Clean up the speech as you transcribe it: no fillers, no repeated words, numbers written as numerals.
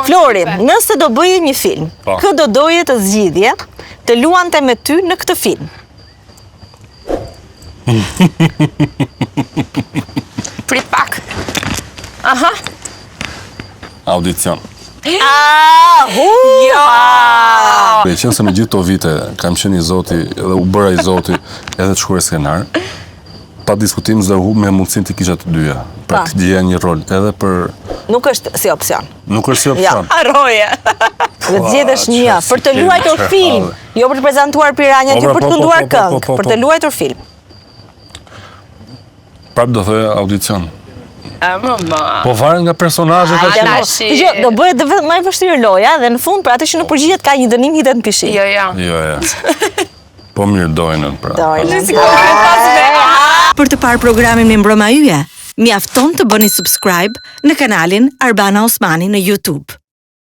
Flori, nëse do bëje një film, Po. kë do doje të zgjidhje të luante me ty në këtë film? Prit pak. Aha. Audicion. Ah, hu! Jo. Me qenë se me gjithë to vite kam qenë i zoti dhe u bëra i zoti edhe të shkruaj skenar, pa diskutim s'do humbja mundësinë të kisha të dyja. Pra Pa. të gjeja një rol edhe për Nuk është si opsion. nuk është si opsion. Harroje. Dhe të zgjedhësh çfarë një si për të kemi, luajtur çfarë film, halle. jo për të prezantuar piranjat, Po, jo pra, për të po, po, kënduar po, po, këngë, po, për po. të luajtur film. Prap do thoja audicion. A më më. Po varen nga personazhet A, aty. tash. Dëgjo, do bëhet dhe më e vështirë loja dhe në fund për atë që nuk përgjigjet ka një dënim hidhet në pishinë. Jo, jo. Jo, jo. Po mirë dojnën pra. Dojnën. Si konkretas me Për të parë programin Mirëmbrëma Yje, mjafton të bëni subscribe në kanalin Arbana Osmani në YouTube.